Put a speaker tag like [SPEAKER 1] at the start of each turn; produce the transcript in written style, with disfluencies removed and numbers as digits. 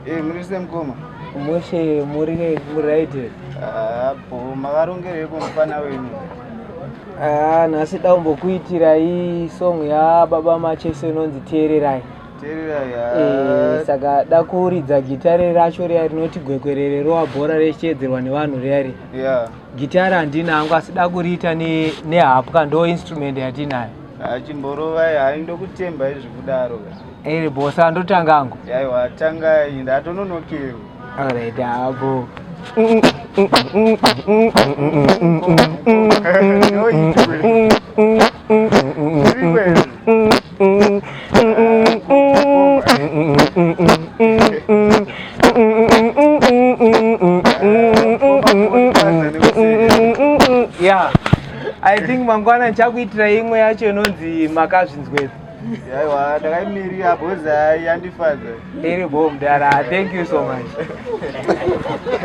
[SPEAKER 1] Eh, muri semukoma.
[SPEAKER 2] Mushe muri muri right.
[SPEAKER 1] Ah, bo makarongereiko mufana wenyu?
[SPEAKER 2] Ah, nhasi daumbokuitirai song yababa Macheso inonzi Teererai.
[SPEAKER 1] Teererai.
[SPEAKER 2] Eh, saka dakuridza gitare racho riya rinoti gwekwerere rowa bhora rechiedzerwa nevanhu riya ri.
[SPEAKER 1] Yeah.
[SPEAKER 2] Gitare handina hangu asi dakuriita nehapwa ndo instrument yatinayo.
[SPEAKER 1] Achimborovai hai ndokutembai zvekudaro.
[SPEAKER 2] Iri bosa ndotanga hangu.
[SPEAKER 1] Aiwa tangai ndatononokerwa.
[SPEAKER 2] Alright, apo. Yeah. I think mangwana ndichakuitira imwe yacho inonzi makazvinzwepi.
[SPEAKER 1] Aiwa ndakaimirira bhozi hai yandifadza.
[SPEAKER 2] Iri bho mudara. Thank you so much.